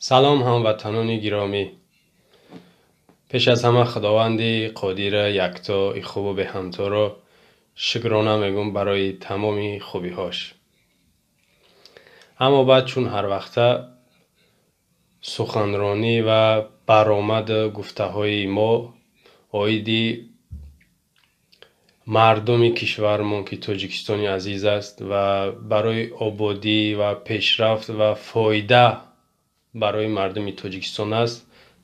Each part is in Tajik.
Салом, ҳамватанони гиромӣ! Пеш аз ҳама Худованди қодира, якто, и хубу беҳамторо шукрона мегӯм барои тамоми хубиҳош. Аммо баъд, чун ҳарвақта, суханронӣ ва баромаду гуфтаҳои мо оиди мардуми кишвармон, ки Тоҷикистони азиз аст, ва барои ободӣ ва пешрафт ва фоида барои мардуми Тоҷикистон аст,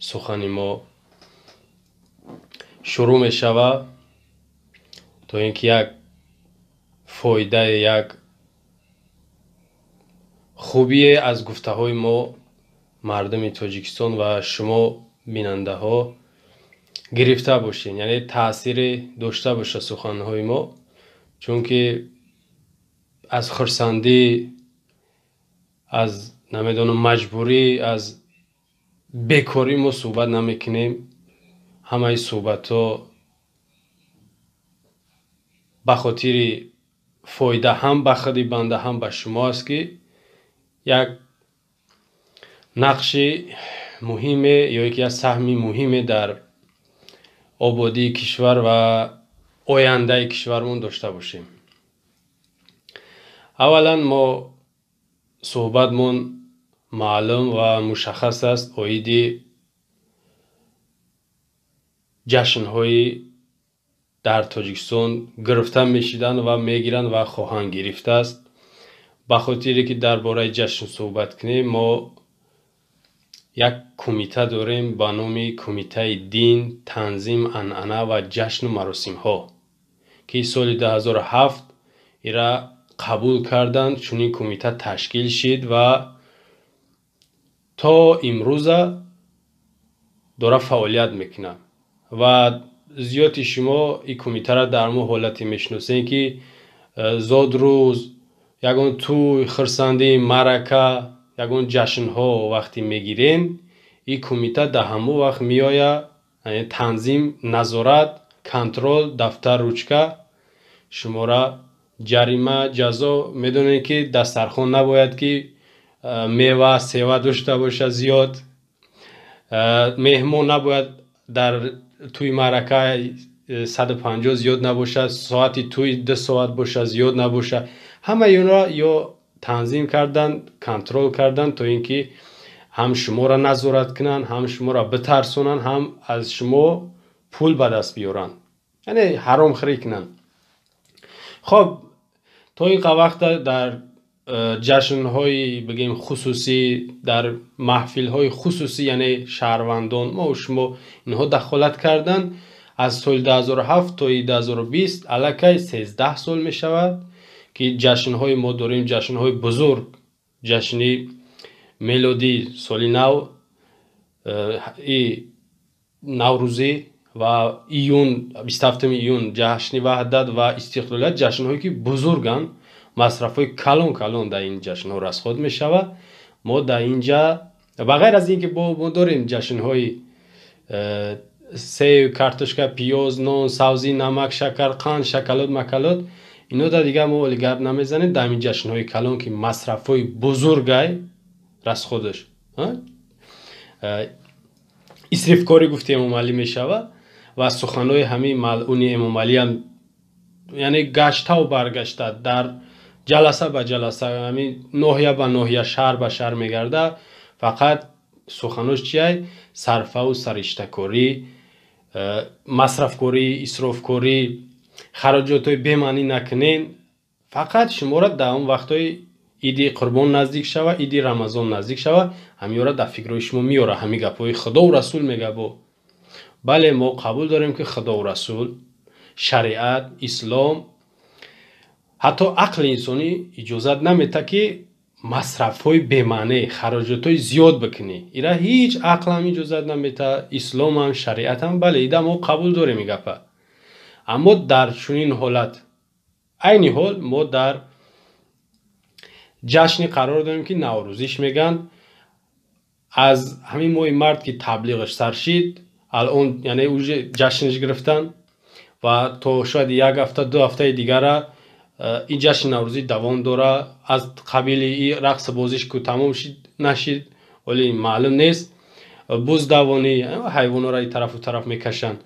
сухани мо шурӯъ мешавад, то ин ки як фоидае, як хубие аз гуфтаҳои мо мардуми Тоҷикистон ва шумо бинандаҳо гирифта бошед, яъне таъсире дошта бошад суханҳои мо, чунки аз хурсандӣ, аз намедонам маҷбурӣ, аз бекорӣ мо суҳбат намекунем. Ҳамаи суҳбатҳо ба хотири фоида ҳам ба худи банда, ҳам ба шумо аст, ки як нақши муҳиме ё ки як саҳми муҳиме дар ободии кишвар ва ояндаи кишвармон дошта бошем. Аввалан, мо суҳбатмон маълум ва мушаххас аст оиди ҷашнҳои дар Тоҷикистон гирифта мешиданд ва мегиранд ва хоҳанд гирифтааст. Ба хотире ки дар бораи ҷашн суҳбат кунем, мо як кумита дорем ба номи Кумитаи дин, танзим, анъана ва ҷашну маросимҳо, ки соли 2007 ира қабул карданд. Чунин кумита ташкил шид ва то имрӯза дора фаъолият мекунад. Ва зиёди шумо ин кумитаро дар мо ҳолате мешиносем, ки зодрӯз, ягон тӯй, хурсандӣ, маърака, ягон ҷашнҳо вақте мегирем, ин кумита дар ҳамон вақт меояд, танзим, назорат, контрол, дафтар, ручка, шумора ҷарима, ҷазо. Медонем, ки дастархон набояд ки мева, сева дошта бошад зиёд, меҳмон набояд дар тӯи маърака 150 зиёд набошад, соати тӯй 2 соат бошад, зиёд набошад. Ҳамаи инро ё танзим карданд, контрол карданд, то ин ки ҳам шуморо назорат кунанд, ҳам шуморо битарсонанд, ҳам аз шумо пул ба даст биёранд, яъне ҳаромхӯрӣ кунанд. Хоб, то ин вақта дар ҷашнҳои, бигем, хусусӣ, дар маҳфилҳои хусусӣ, яъне шаҳрвандон, мо шумо, инҳо дахолат карданд. Аз соли 2007 то 2020 аллакай 13 сол мешавад, ки ҷашнҳои мо дорем, ҷашнҳои бузург: ҷашни мелодӣ, соли нав, и наврӯзӣ ва июн, 27 июн, ҷашни Ваҳдат ва Истиқлолият. Ҷашнҳое ки бузурганд, масрафҳои калон калон дар ин ҷашнҳо расход мешавад. Мо дар инҷа, ба ғайр аз ин ки бо мо дорем ҷашнҳои сев, картошка, пиёз, нон, савзӣ, намак, шакар, қанд, шоколад, макалод, ино да дигар мо оли гап намезанем. Дар ҳамин ҷашнҳои калон, ки масрафҳои бузургай, расходаш исрифкорӣ, гуфти Эмомалӣ, мешавад. Ва суханҳои ҳамин малъуни Эмомалиам, яъне гаштаву баргашта, дар ҷаласа ба ҷаласа, ҳамин ноҳия ба ноҳия, шаҳр ба шаҳр мегарда, фақат суханош чиай? Сарфаву сариштакорӣ, масрафкорӣ, исрофкорӣ, хароҷотҳои бемаънӣ накунен. Фақат шуморо дар он вақтҳои Иди Қурбон наздик шава, Иди Рамазон наздик шава, ҳамиёра дар фикрҳои шумо меёра. Ҳамин гапҳои Худову Расул мега. Бо бале, мо қабул дорем, ки Худову Расул, шариат, ислом, ҳатто ақли инсонӣ иҷозат наметад, ки масрафҳои бемаъне, хароҷотҳои зиёд бикунӣ. Ира ҳеҷ ақлам иҷозат наметад, исломам, шариатам. Бале, ида мо қабул дорем ин гапа. Аммо дар чунин ҳолат, айни ҳол мо дар ҷашне қарор дорем, ки наврӯзиш мегӯянд. Аз ҳамин моҳи март, ки таблиғаш сар шид, алон, яъне уже ҷашнш гирифтан ва то шояд як ҳафта, 2 ҳафтаи дигара ин ҷашни наврӯзӣ давом дора. Аз қабили и рақсу бозиш ку тамом нашид, Ҳоли маълум нест. Буздавонӣ, ҳайвонҳоро и тарафу тараф мекашанд.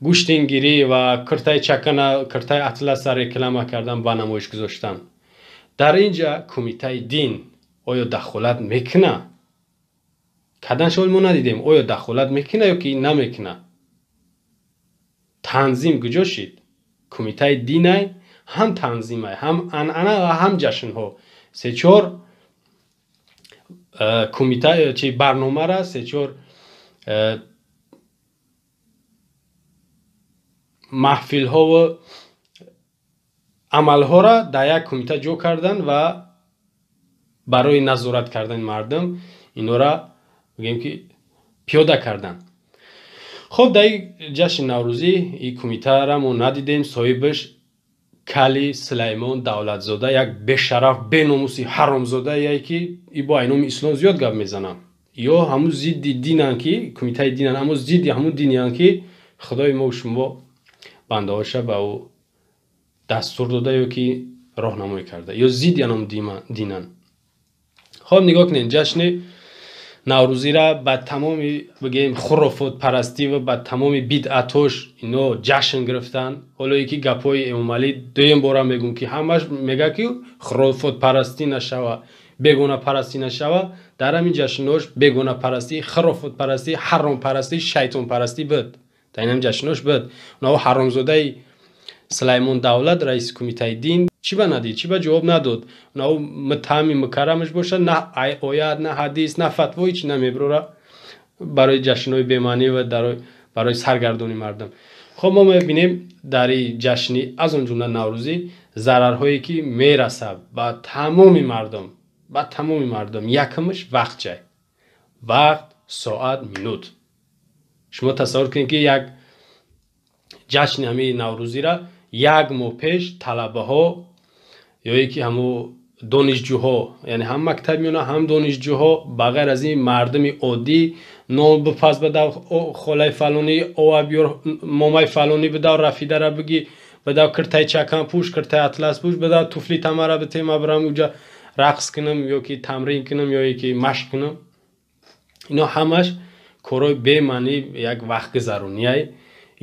Гӯштингирӣ ва киртаи чакана, киртаи атласа реклама кардан, ба намоиш гузоштан. Дар ин ҷа кумитаи дин оё дахолат мекуна? Кадан шоҳ мо надидем, оё дахолат мекуна ё ки намекуна? Танзим куҷо шид? Кумитаи динай ҳам танзимай, ҳам анъана ва ҳам ҷашнҳо. Се-чор кумита чи барномара, се-чор маҳфилҳову амалҳоро дар як кумита ҷо кардан ва барои назорат кардани мардум инора бигем ки пиёда кардан. Хоб, дар ҷашни Наврӯзӣ ин кумитаро мо надидем. Соҳибаш Кали Сулаймон Давлатзода, як бешараф, беномуси ҳаромзодае, ки и бо айноми ислом зиёд гап мезанам. Ё ҳамун зидди динанд, ки кумитаи динанд, аммо зидди ҳамун диниянд, ки Худои мо шумо бандаҳоша ба ӯ дастур дода ё ки роҳнамоӣ карда, ё зидди анам динанд. Хоб, нигоҳ кунед, ҷашни Наврӯзира ба тамоми бигем хурофотпарастӣ ва ба тамоми бидъатош ино ҷашн гирифтанд. Ҳоло ки гапҳои Эмомалӣ дуюм бора мегӯм, ки ҳамаш мега ки хурофотпарастӣ нашава, бегонапарастӣ нашава. Дар ҳамин ҷашнҳош бегонапарастӣ, хурофотпарастӣ, ҳаромпарастӣ, шайтонпарастӣ буд. Дар ин ҳамин ҷашнҳош буд. Онаҳо ҳаромзодаи Сулаймон Давлат, раиси кумитаи дин, чӣ ба надид, чӣ ба ҷавоб надод? Онаҳо муттаҳами мукаррамаш бошад, на оят, на ҳадис, на фатво ҳеч намебурора барои ҷашнҳои бемаънӣ ва барои саргардони мардум. Хоб, мо мебинем дар ин ҷашни, аз он ҷумла Наврӯзӣ, зарарҳое ки мерасад ба тамоми мардум, ба тамоми мардум. Якумаш вақт ҷай, вақт, соат, минут. Шумо тасаввур кунед, ки як ҷашни ҳамин Наврӯзира як моҳ пеш талабаҳо ё ки ҳамо донишҷӯҳо, яъне ҳам мактаб меона, ҳам донишҷӯҳо, ба ғайр аз ин мардуми оддӣ, нон бипаз, бидав холаи фалонӣ, ова биёр, момаи фалонӣ бидав, рафидара бигӣ, бидав киртаи чакан пӯш, киртаи атлас пӯш, бидав туфли тамара битема, бирам уҷа рақс кунам ё ки тамрин кунам ё ки машқ кунам. Ино ҳамаш корҳои бемаънӣ, як вақтгузаронияй.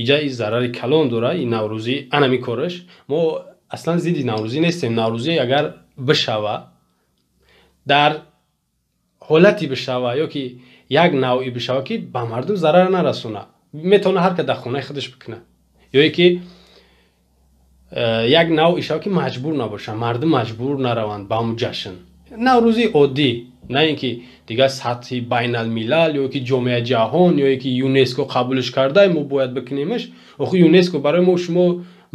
Иҷа и зарари калон дора и Наврӯзӣ, анами кораш. Мо аслан зидди Наврӯзӣ нестем. Наврӯзӣ агар бишава, дар ҳолати бишава ё ки як навъи бишава, ки ба мардум зарар нарасона, метавона ҳар ка дар хонаи худаш бикуна, ё ки як навъи шава, ки маҷбур набошанд, мардум маҷбур нараванд ба ҳамун ҷашн. Наврӯзи оддӣ, на ин ки дигар сатҳи байналмилал ё ки ҷомеаи ҷаҳон ё ки ЮНЕСКО қабулш карда, мо бояд бикунемаш. Охи ЮНЕСКО барои мо шумо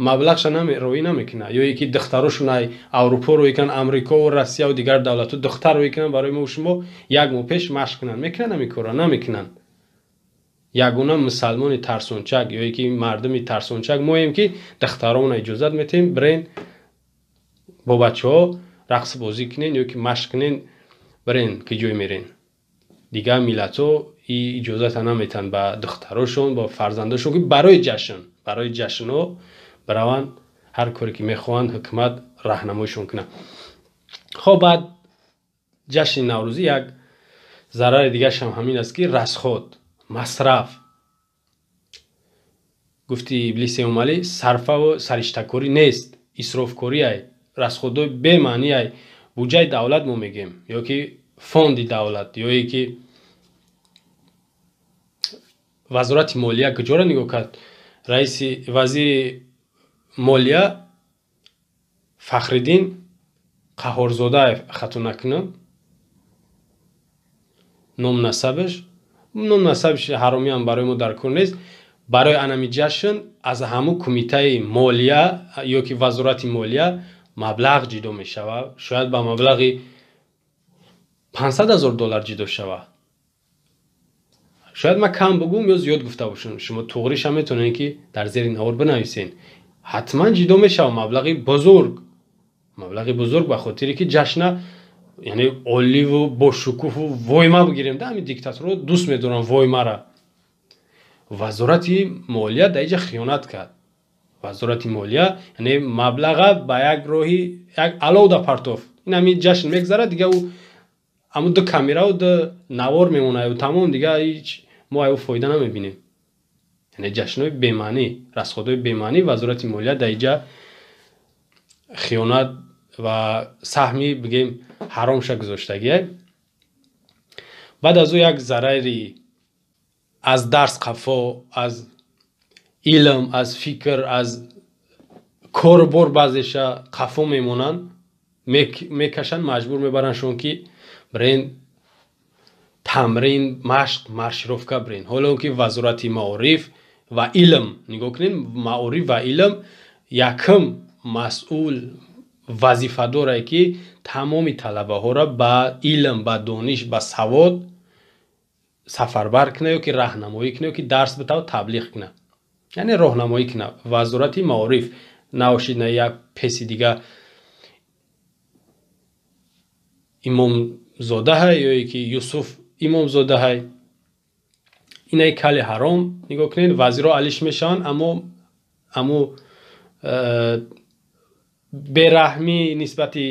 маблағша роӣ намекунад, ё ки духтарошон Аврупо роӣ кунанд, Амрикову Россияву дигар давлатҳо духтар роӣ кунанд, барои мо шумо як моҳ пеш машқ кунанд. Мекунанд ҳамин корро? Намекунанд. Ягона мусалмони тарсончак ё ки мардуми тарсончак моем, ки духтаромона иҷозат метиҳем: бирен бо бачаҳо рақс бозӣ кунен ё ки машқ кунен, бирен ки ҷой мерен. Дигар миллатҳо иҷозата наметиҳанд ба духтарошон, ба фарзандошон, ки барои ҷашн, барои ҷашнҳо бираванд, ҳар коре ки мехоҳанд, ҳукумат раҳнамоишон кунад. Хоб, баъд ҷашни Наврӯзӣ як зарари дигарашам ҳамин аст, ки расход, масраф. Гуфти иблиси Эмомалӣ, сарфаву сариштакорӣ нест, исрофкориай, расходҳои бемаъниай. Буҷаи давлат мо мегӯем ё ки фонди давлат ё ки вазорати молия куҷоро нигоҳ кард? Раиси, вазири молия Фахриддин Қаҳорзодаев, хато накунам ном насабаш, ном насабаш ҳаромиам барои мо дар кор нест. Барои анами ҷашн аз ҳамун кумитаи молия ё ки вазорати молия маблағ ҷудо мешавад, шояд ба маблағи 500 000 доллар ҷудо шавад. Шояд ман кам бугӯм ё зиёд гуфта бошам, шумо туғриша метавонед, ки дар зери навор бинависен. Ҳатман ҷудо мешавад маблағи бузург, маблағи бузург, ба хотире ки ҷашна, яъне оливу бошукӯҳу войма бигирем. Да ҳамин диктаторҳо дӯст медоранд воймара. Вазорати молия дар инҷа хиёнат кард. Вазорати молия, яъне маблаға ба як роҳи як алоуда партофт. Ин ҳамин ҷашн мегзарад, дига ӯ Аму ду камераву ду навор мемонад, тамом, дига ҳеҷ мо аю фоида намебинем. Яъне ҷашнҳои бемаънӣ, расходҳои бемаънӣ. Вазорати молия дар иҷа хиёнат ва саҳми, бигем, ҳаромша гузоштагия. Баъд аз ӯ як зарари аз дарс қафо, аз илм, аз фикр, аз корубор баъзеша қафо мемонанд, мекашанд, маҷбур мебарандшон, ки бирен тамрин, машқ, маршировка бирен. Ҳоло он ки Вазорати маориф ва илм, нигоҳ кунед, маориф ва илм якум масъул вазифадорае, ки тамоми талабаҳоро ба илм, ба дониш, ба савод сафарбар кунад ё ки раҳнамоӣ кунад, ё ки дарс битавад, таблиғ кунад, яъне роҳнамоӣ кунад. Вазорати маориф наошид на як песи дига Имомзодаҳай ё ки Юсуф Имомзодаҳай, инаи кали ҳаром. Нигоҳ кунед, вазирҳо алиш мешаванд, аммо аму бераҳмӣ нисбати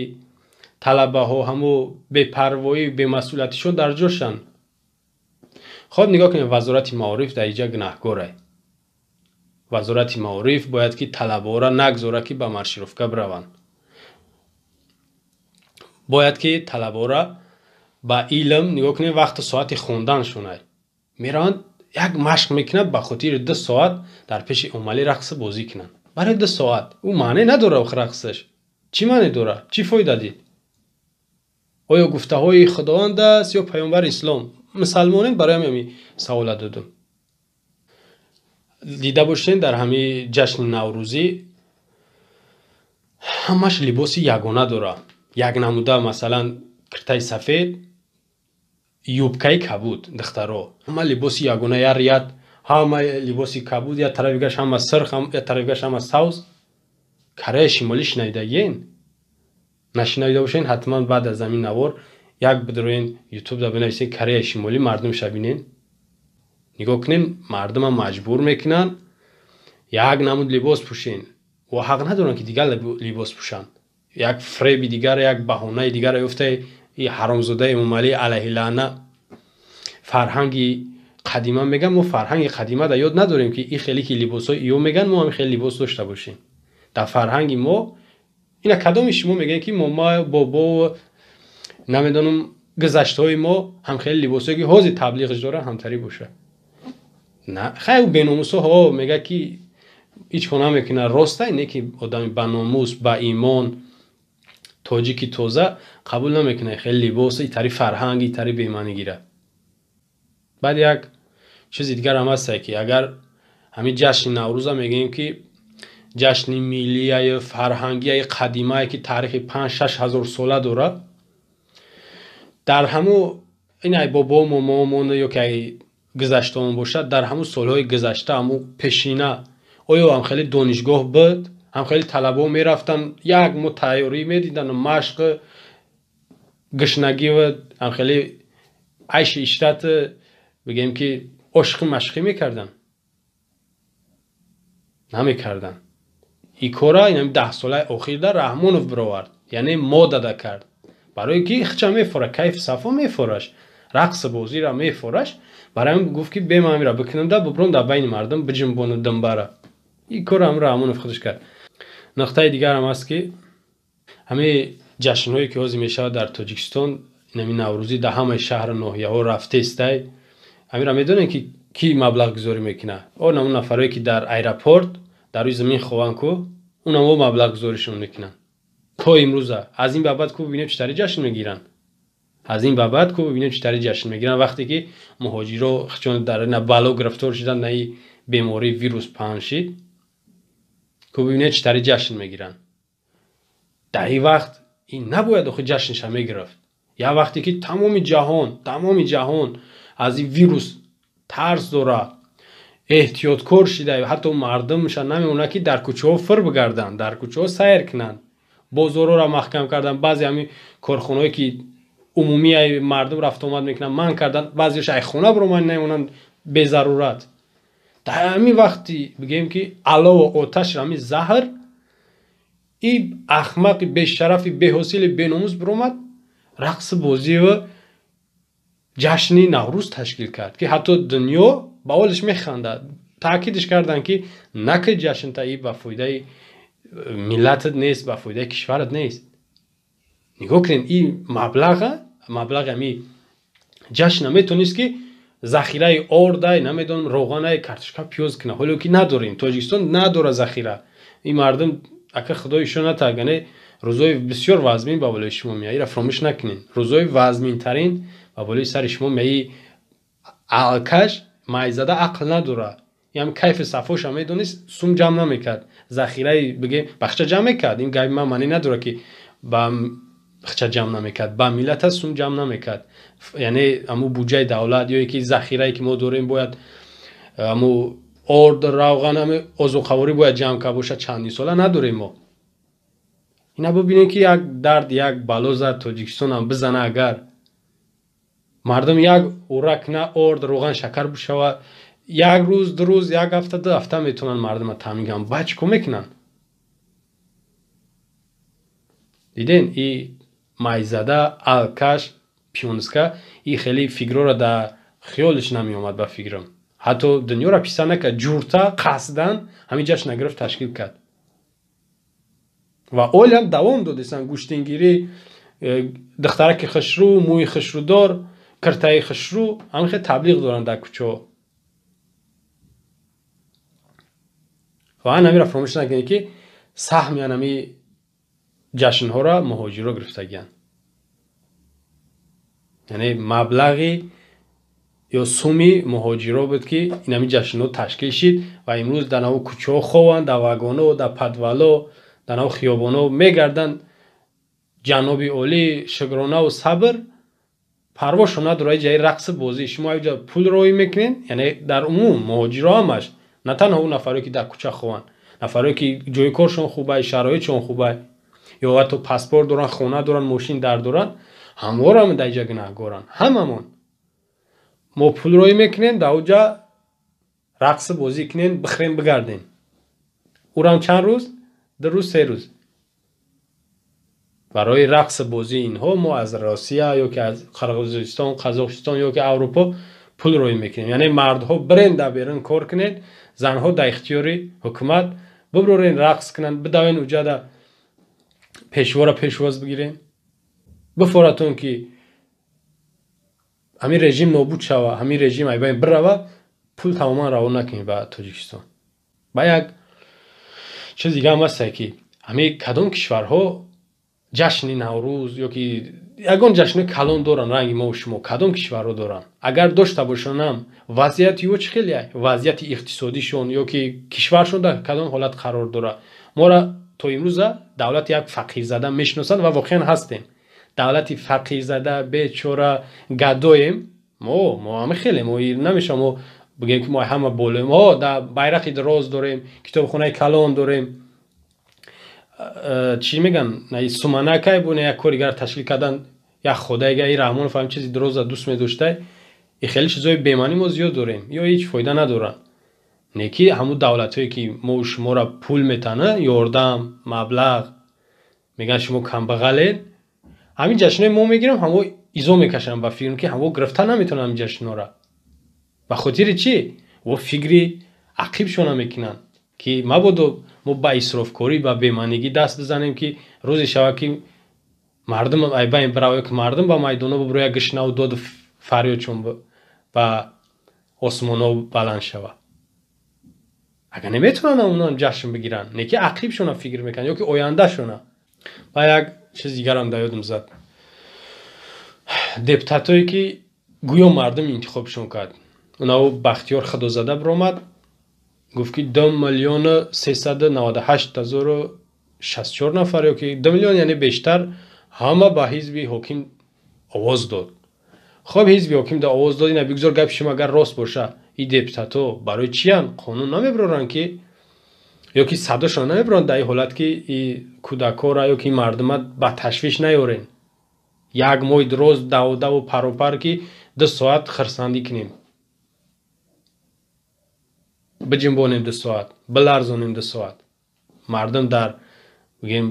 талабаҳо, ҳаму бепарвоӣ, бемасъулиятишон дар ҷошанд. Хоб, нигоҳ кунед, Вазорати маориф дар иҷа гунаҳкорай. Вазорати маориф бояд ки талабаҳоро нагзорад, ки ба маршировка бираванд. Бояд ки талабаҳоро ба илм, нигоҳ кунед, вақту соати хонданшонай, мераванд, як машқ мекунанд, ба хотири 2 соат дар пеши Эмомалӣ рақси бозӣ кунанд. Барои 2 соат ӯ маъне надорад. Охи, рақсаш чӣ маъне дорад? Чӣ фоида дид? Оё гуфтаҳои Худованд аст ё паёмбари ислом? Мусалмонем, барои ҳами савола додум. Дида бошед, дар ҳамин ҷашни наврӯзӣ ҳамаш либоси ягона дорад, якнамуда. Масалан, киртаи сафед, юбкаи кабуд, духтаро ҳама либоси ягона, як ряд, ҳама либоси кабуд, як тарафи гаш ҳама сирх, як тарафи гаш ҳама савз. Кореяи Шимолӣ шинавидагиен? Нашинаида бошед, ҳатман баъд аз ҳамин навор як бидроен Ютубда, бинависед «Кореяи Шимолӣ», мардумша бинен. Нигоҳ кунед, мардума маҷбур мекунанд як намуд либос пӯшен ва ҳақ надоранд, ки дигар либос пӯшанд. Як фреби дигар, як баҳонаи дигар ёфта и ҳаромзодаи Эмомалӣ алайҳи лаъна. Фарҳанги қадима меган, мо фарҳанги қадима дар ёд надорем, ки и хеле ки либосҳои иё меган, мо ҳам хеле либос дошта бошем. Дар фарҳанги мо ина кадоми шумо мегӯем, ки мома, бобо, намедонам, гузаштаҳои мо ҳам хеле либосҳое, ки ҳозир таблиғш доранд, ҳамтарӣ боша? На, хай, беномусо ҳо мега, ки ҳеҷ кор намекунад, ростай, не ки одами баномус, ба имон, тоҷики тоза қабул намекунад хеле либос, итари фарҳанг, итари бемаънӣ гирад. Баъд як чизи дигар ҳам ҳастае, ки агар ҳамин ҷашни Наврӯза мегӯем, ки ҷашни миллияю фарҳангияи қадимае, ки таърихи 5-6 ҳазор сола дорад, дар ҳамун ин ай бобо, момоомон ё ки ай гузаштаон бошад, дар ҳамун солҳои гузашта, ҳамун пешина, оё ҳам хеле донишгоҳ буд, ҳам хеле талабаҳо мерафтанд, як моҳ тайёрӣ медиданд, машқ, гушнагиву ҳам хеле айши ишрат, бигем, ки ошиқи машқӣ мекарданд? Намекарданд. И кора инами 10 солаи охирда Раҳмонов бировард, яъне модада кард, барое ки хча мефора, кайф сафо мефораш, рақси бозира мефораш. Барои ҳамин гуфт, ки бема ҳамира бикунам да бубром, дар байни мардум биҷунбону думбара. Ин корро ҳам Раҳмонов худаш кард. Нуқтаи дигарам аст, ки ҳамин ҷашнҳое, ки ҳозир мешавад дар Тоҷикистон, инами наврӯзӣ дар ҳамаи шаҳру ноҳияҳо рафтестай, ҳамира медонем, ки кӣ маблағгузорӣ мекунад? Он ҳамун нафарое, ки дар аэропорт дар рӯи замин хованд ку, унамо маблағгузоришон мекунанд то имрӯза. Аз ин ба баъд ку бибинем, чӣ тари ҷашн мегиранд. Аз ин ба баъд ку бибинем, чӣ тари ҷашн мегиранд, вақте ки муҳоҷиро чун дар ина бало гирифтор шуданд, на и бемории вирус паҳн шид, ку бибинед, чӣ тари ҷашн мегиранд. Дар ин вақт ин набояд охи ҷашнша мегирифт. Як вақте ки тамоми ҷаҳон, тамоми ҷаҳон аз ин вирус тарс дорад, эҳтиёткор шида, ҳатто мардумша намемонад, ки дар кӯчаҳо фир бигарданд, дар кӯчаҳо сайр кунанд, бозорҳоро маҳкам карданд, баъзе ҳамин корхонаҳое, ки умумӣ мардум рафтуомад мекунанд, манъ карданд, баъзеаш ай хона биромад намемонанд безарурат. Дар ҳамин вақти, бигӯем, ки алову оташ, ҳамин заҳр, и ахмақи бешарафи беҳосили беномус биромад, рақси бозиву Ҷашни Наврӯз ташкил кард, ки ҳатто дунё ба ҳолиш механдад. Таъкидиш карданд, ки наки ҷашнта, и ба фоидаи миллатат нест, ба фоидаи кишварат нест. Нигоҳ кунед, ин маблаға, маблағи ҳами ҷашна метавонист, ки захираи ордай, намедонам, роғанай, картошка, пиёз кунад. Ҳоло ки надорем, Тоҷикистон надора захира. Ин мардум, ака, худо ишо натагане, рӯзои бисёр вазмин ба болои шумо меяд. Ира фаромӯш накунед, рӯзои вазминтарин ба болои сари шумо меяд. Алкаш, майзада ақл надора. Ям кайфи сафоша медонист, сум ҷамъ намекард, захираи бигем бахча ҷамъ мекард. Ин гапи ман маъне надорад, ки ба бахча ҷамъ намекард, ба миллата сум ҷамъ намекард. Яъне ҳамун буҷаи давлат ё ки захирае, ки мо дорем, бояд ҳамун орд, равған, ҳами озуқаворӣ бояд ҷамъ кард бошад. Чандин сола надорем мо. Ина бибинем, ки як дард, як бало зад Тоҷикистонам бизана. Агар мардум як ура кна, орд, роған, шакар бишава, як рӯз, 2 рӯз, як ҳафта, 2 ҳафта метавонанд мардума таъмин кунанд. Баъд чӣ кор мекунанд? Диден, и майзада, алкаш, пионска и хеле фикрора дар хиёлиш намеомад ба фикрам. Ҳатто дунёро писа накард, ҷурта қасдан ҳамин ҷашн гирифт, ташкил кард. Ва олиам давом додисан гӯштингирӣ, духтараки хушрӯ, мӯи хушрӯдор, киртаи хушрӯ, ҳамин хел таблиғ доранд дар кӯчаҳо. Ва ан ҳаминро фаромӯш накунед, ки саҳми анами ҷашнҳоро муҳоҷиро гирифтагиянд. Яъне маблағи ё суми муҳоҷиро буд, ки инами ҷашнҳо ташкил шид ва имрӯз дар наву кӯчаҳо хованд, дар вагоно, дар подвало, дар наву хиёбоно мегарданд. Ҷаноби олӣ, шукронаву сабр, парвошо надорад ҷаи рақси бозӣ. Шумо аҷа пул роҳӣ мекунед, яъне дар умум муҳоҷиро ҳамаш, на танҳо он нафаре, ки дар кӯча хованд, нафаре, ки ҷои коршон хубай, шароитшон хубай, ё ҳатто паспорт доранд, хона доранд, мошин дар доранд, ҳамворам дар иҷа гунаҳгоранд. Ҳамамон мо пул роҳӣ мекунем, дар оҷа рақси бозӣ кунем, бихӯрем, бигардем. Урам чанд рӯз? 2 рӯз, 3 рӯз. Барои рақси бозии инҳо мо аз Россия ё ки аз Қирғизистон, Қазоқистон ё ки Аврупо пул роҳӣ мекунем. Яъне мардҳо бирен дар берун кор кунед, занҳо дар ихтиёри ҳукумат бибурен, рақс кунанд, бидавен уҷада пешвора пешвоз бигирен. Бифоратон, ки ҳамин режим нобуд шава, ҳамин режим айбайн бирава, пул тамоман равон накунед ба Тоҷикистон. Ба як чиз дига ҳам ҳастае, ки ҳамин кадом кишварҳо ҷашни Наврӯз ё ки ягон ҷашни калон доранд, ранги мо шумо, кадом кишварҳо доранд? Агар дошта бошонам, вазъияти ё чӣ хеле, вазъияти иқтисодишон ё ки кишваршон дар кадом ҳолат қарор дорад? Мора то имрӯза давлати як фақирзада мешиносанд ва воқеан ҳастем. Давлати фақирзада, бечора, гадоем. Мо ҳама хеле, мо намешавам мо бигем, ки мо ҳама болоем. О, дар байрақи роз дорем, китобхонаи калон дорем, чӣ меган, суманакай буне, як кори гар ташкил кардан, як худайга и Раҳмонов ҳам чизи дуроза дӯст медоштай. И хеле чизои бемаънӣ мо зиёд дорем, ё ҳеҷ фоида надоранд. Не ки ҳамун давлатҳое, ки мо шуморо пул метана, ёрдам, маблағ мегӯянд, шумо камбағалед, ҳамин ҷашнҳои мо мегирем, ҳамо изо мекашанд ба фикр, ки ҳамо гирифта наметавонанд ҳамин ҷашнҳоро. Ба хотири чӣ? Во фикри ақибшона мекунанд, ки мабодо мо ба исрофкорӣ, ба бемаънигӣ даст бизанем, ки рӯзе шавад, ки мардум айбайн биравад, ки мардум ба майдонҳо бибурояд, гишнаву доду фарёдшон ба осмонҳо баланд шавад. Агар наметавонанд, онам ҷашн бигиранд, не ки ақибшона фикр мекунанд ё ки ояндашона. Ба як чиз дигарам дар ёдам зад. Депутатое, ки гӯё мардум интихобшон кард, унаву Бахтиёр Худозада биромад, гуфт, ки 2 398 064 нафар ё ки 2 миллион, яъне бештар, ҳама ба ҳизби ҳоким овоз дод. Хоб, ҳизби ҳоким да овоз дод, ина бигзор гапи шумо агар рост боша, и депутатҳо барои чиянд? Қонун намебароранд, ки ё ки садошон намебароранд дар ин ҳолат, ки и кӯдакҳоро ё ки мардума ба ташвиш наёрен. Як моҳи роз давдаву паропар, ки 2 соат хирсандӣ кунем, биҷунбонем 2 соат, биларзонем 2 соат мардум дар бигем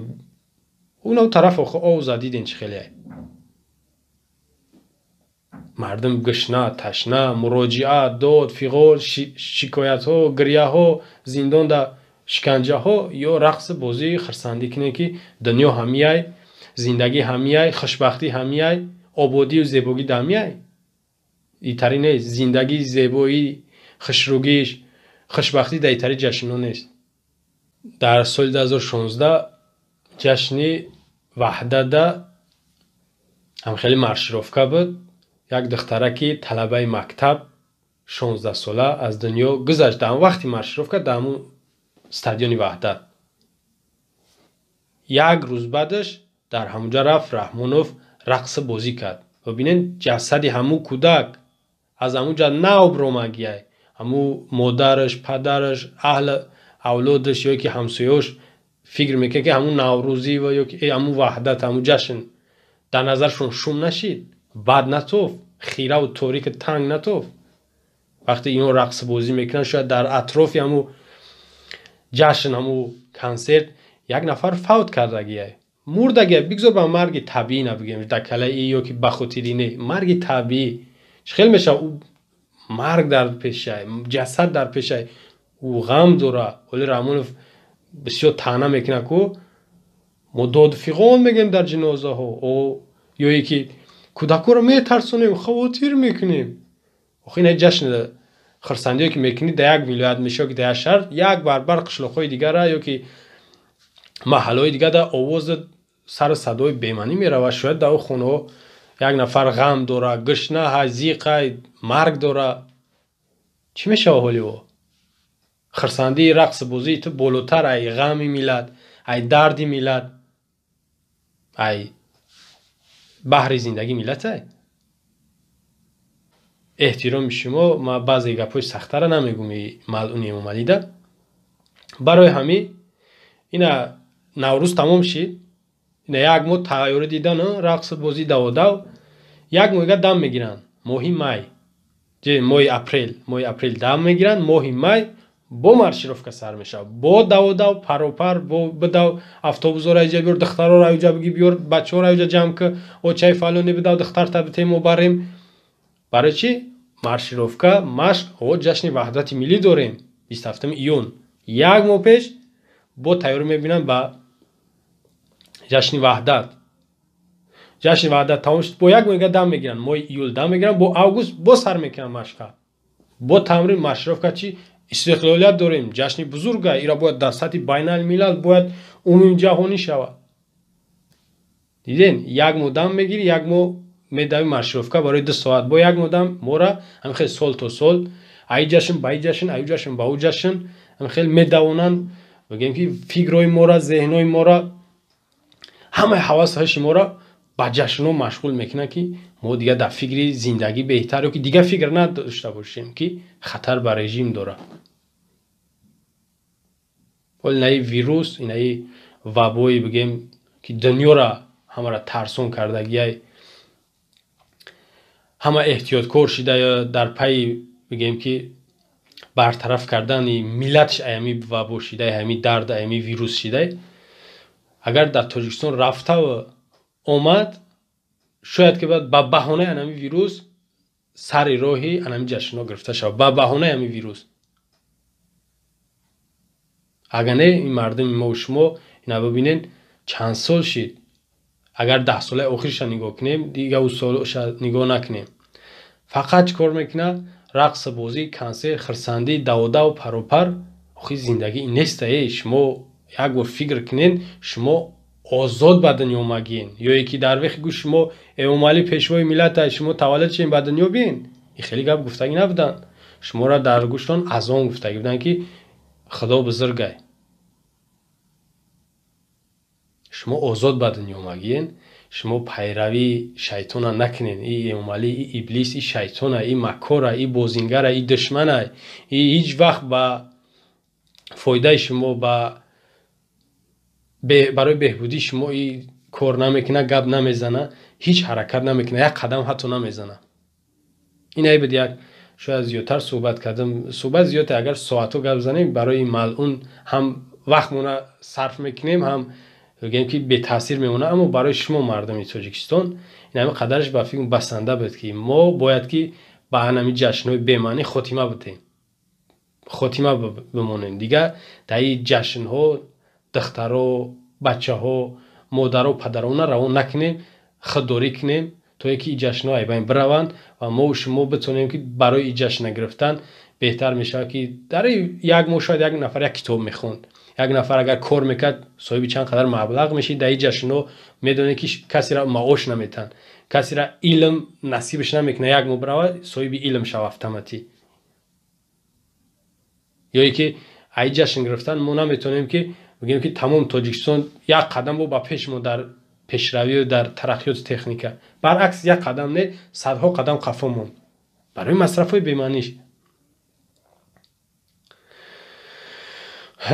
унав тараф. Охо, овза диден, чӣ хеле. Мардум гушна, ташна, муроҷиа, дод, фиғон, шикоятҳо, гирьяҳо, зиндонда шиканҷаҳо ё рақси бозии хурсандӣ кунем, ки дунё ҳамияй, зиндагӣ ҳамияй, хушбахтӣ ҳамияй, ободию зебогӣ ҳамияй. Итари нест. Зиндагӣ, зебоӣ, хушругиш, хушбахтӣ дар итари ҷашнҳо нест. Дар соли 2016 ҷашни Ваҳдада ҳам хеле маршировка буд. Як духтараки талабаи мактаб 16 сола аз дунё гузашт дар вақти маршировка дар ҳамун стадиони Ваҳдат. Як рӯз баъдаш дар ҳамунҷа рафт Раҳмонов, рақси бозӣ кард. Бибинед, ҷасади ҳамун кӯдак аз ҳамунҷа нав ромагиай. Ҳамун модараш, падараш, аҳли авлодаш ё ки ҳамсояш фикр мекунад, ки ҳамун наврӯзӣ ва ё ки ҳамун ваҳдат, ҳамун ҷашн дар назаршон шум нашид, бад натофт, хираву торик танг натофт. Вақте ино рақси бозӣ мекунанд, шояд дар атрофи ҳамун ҷашн, ҳамун консерт як нафар фавт кардагиай, мурдагиай. Бигзор ба марги табиӣ набигем, дар калаи ё ки ба хотири не, марги табиӣ чӣ хел мешавад? Ӯ марг дар пешай, ҷасад дар пешай, ӯ ғам дора. Оли Раҳмонов бисёр таъна мекунад, ку мо доду фиғон мегӯем дар ҷинозаҳо, ё ки кӯдакҳоро метарсонем, хавотир мекунем. Охи ина ҷашн хурсандиё ки мекунӣ дар як вилоят мешавад, ки дар як шаҳр, як барбар қишлоқҳои дигара ё ки маҳаллаҳои дигар дар овози сару садои бемаънӣ меравад. Шояд дар он хонаҳо як нафар ғам дора, гушна ҳай, зиқ ҳай, марг дора. Чӣ мешавад ҳоли ӯ? Хурсандии рақси бозии ту болотар ай ғами миллат, ай дарди миллат, ай баҳри зиндагии миллатай. Эҳтироми шумо, ман баъзе гапҳои сахтара намегӯм малъуни Эмомалида. Барои ҳамин ина Наврӯз тамом шид, ина як моҳ тайёрӣ дидан, рақси бозӣ, даводав, як моҳига дам мегиранд. Моҳи май, моҳи апрел, моҳи апрел дам мегиранд, моҳи май бо маршировка сар мешавад, бо даводав, паропар, бо бидав, автобусҳоро иҷа биёр, духтарҳоро иҷа биги биёр, бачаҳоро иҷа ҷамъ ки, очаи фалоне бидав, духтарта битем, мо барем. Барои чӣ? Маршировка, машқ, о ҷашни ваҳдати миллӣ дорем 27 июн. Як моҳ пеш бо тайёрӣ мебинанд ба ҷашни Ваҳдат. Ҷашни Ваҳдат тамом шуд, бо як моҳига дам мегиранд, моҳи июл дам мегиранд, бо август бо сар мекунанд машқа, бо тамрин, маршировка. Чӣ истиқлолият дорем, ҷашни бузурга, ира бояд дар сатҳи байналмилал, бояд умумиҷаҳонӣ шавад. Диден, як моҳ дам мегирӣ, як моҳ медави маршировка барои 2 соат, бо як моҳ дам. Мора ҳамин хел сол то сол, ай ҷашн ба ай ҷашн, ай ҷашн ба ӯ ҷашн, ҳамин хел медавонанд. Бигем, ки фикрҳои мора, зеҳнҳои мора, ҳамаи ҳавасҳои моро ба ҷашнҳо машғул мекунанд, ки мо дигар дар фикри зиндагӣ беҳтар ё ки дигар фикр надошта бошем, ки хатар ба режим дорад. Ҳол инаи вирус, инаи вабои, бигем, ки дунёра ҳамаро тарсон кардагиай, ҳама эҳтиёткор шида дар пайи, бигем, ки бартараф кардани миллатш аями вабо шидай, ҳами дард, аями вирус шидай. Агар дар Тоҷикистон рафтаву омад, шояд ки ба баҳонаи анами вирус сари роҳи анами ҷашнҳо гирифта шавад, ба баҳонаи ҳами вирус. Агар не, ин мардуми мову шумо ина бибинед, чанд сол шид. Агар 10 солаи охирша нигоҳ кунем, дига ӯ солша нигоҳ накунем, фақат чӣ кор мекунад? Рақси бозӣ, консерт, хурсандӣ, даводав, паропар. Охи зиндагӣ ин неста. Э, шумо як бор фикр кунед, шумо озод ба дунё омагиен ё ки дар вехи гӯ шумо Эмомалӣ пешвои миллата, шумо таваллуд шудем, ба дунё биен? Ин хеле гап гуфтагӣ набуданд. Шуморо дар гӯштон азон гуфтагӣ буданд, ки Худо бузургай, шумо озод ба дунё омагиен, шумо пайравии шайтона накунед. И Эмомалӣ, и иблис, и шайтона, и макора, и бозингара, и душмана, и ҳеҷ вақт ба фоидаи шумо, ба барои беҳбудии шумо и кор намекунад, гап намезана, ҳеҷ ҳаракат намекунад, як қадам ҳатто намезана. Ин айб як шояд зиёдтар суҳбат кардам, суҳбат зиёд, агар соатҳо гап занем, барои малъун ҳам вақтмона сарф мекунем, ҳам гӯем ки бетаъсир мемонад, аммо барои шумо мардуми Тоҷикистон ин ҳами қадараш ба фикр басанда буд, ки мо бояд ки ба ҳанами ҷашнҳои бемаънӣ хотима бидиҳем, хотима бимонем. Дигар дар ин ҷашнҳо духтаро, бачаҳо, модаро, падарона равон накунем, худдорӣ кунем, то ин ки ин ҷашнҳо айбайн бираванд ва мо шумо битонем ки барои ин ҷашн нагирифтан беҳтар мешавад, ки дар як моҳ шояд як нафар як китоб мехонд, як нафар агар кор мекард соҳиби чанд қадар маблағ мешид. Дар ин ҷашнҳо медонед ки касеро маош наметаҳанд, касеро илм насибаш намекунад, як моҳ биравад соҳиби илм шава автоматӣ. Ё ин ки ай ҷашн гирифтан мо наметавонем ки бигӯем ки тамом Тоҷикистон як қадам бо ба пеш мо дар пешравию дар тараққиёти техника, баръакс як қадам не, садҳо қадам қафо монд барои масрафҳои бемаъниш.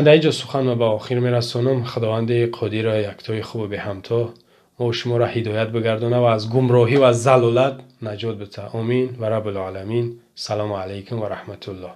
Дар ин ҷо суханро ба охир мерасонам. Худованди қодира яктои хубу беҳамто мо шуморо ҳидоят бигардонад ва аз гумроҳӣ ва залолат наҷот бита. Омин ва раббулоламин. Салому алайкум ва раҳматуллоҳ.